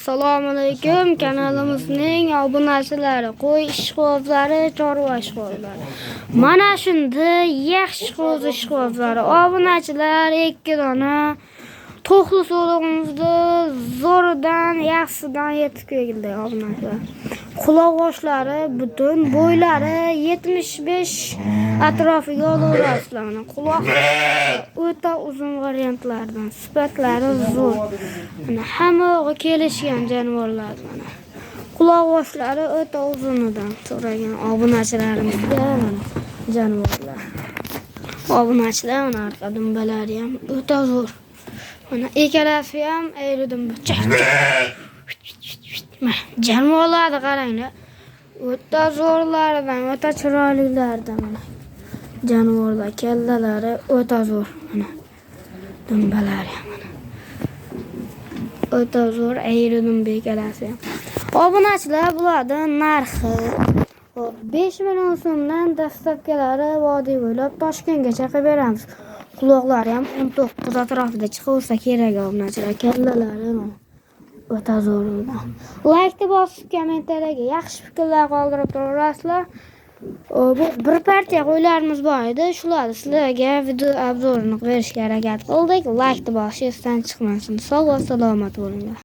Assalomu alaykum kanalimizning obunachilari, qo'y ishqibozlari, chorva ishqibozlari. Mana shunda yaxshi qo'zi ishqibozlari, obunachilar, ikki dona to'qli so'lig'imizni zo'ridan, yaxshisidan yetib keldi, obunachilar. Quloq-boshlari butun, bo'ylari 75 atrofiga olaverasizlar. Mana quloq o'ta uzun variantlardan, sifatlari zo'r. Mana hamma kelishgan jonivorlar mana. Quloq boshlari o'ta uzunidan so'ragan obunachilarimizga mana jonivorlar. Obunachilar, mana orqa dumbalari ham o'ta zo'r. Mana ikkalasi ham ayri dumba. Chak, chak. Mana jonivorlarni qaranglar. O'ta zo'rlaridan, o'ta chiroylilaridan mana. Jonivorlar kallalari o'ta zo'r mana. Dumbalari ham mana. O'ta zo'r ayri dumba ikkalasi ham. Obunachilar, bularni narxi, hop, 5 million so'mdan, доставка lari vodiy bo'ylab Toshkentgacha qilib beramiz. Quloqlari ham 19 atrofida chiqaversa kerak, obunachilar. Kallalari mana o'ta zo'r. Laykni bosib, kommentariyaga yaxshi fikrlar qoldirib turaverasizlar. Bu bir partiya qo'ylarimiz bor edi. Shularni sizlarga video обзор ini berishga harakat qildik. Laykni bosish esdan chiqmasin. Sog' va salomat bo'linglar.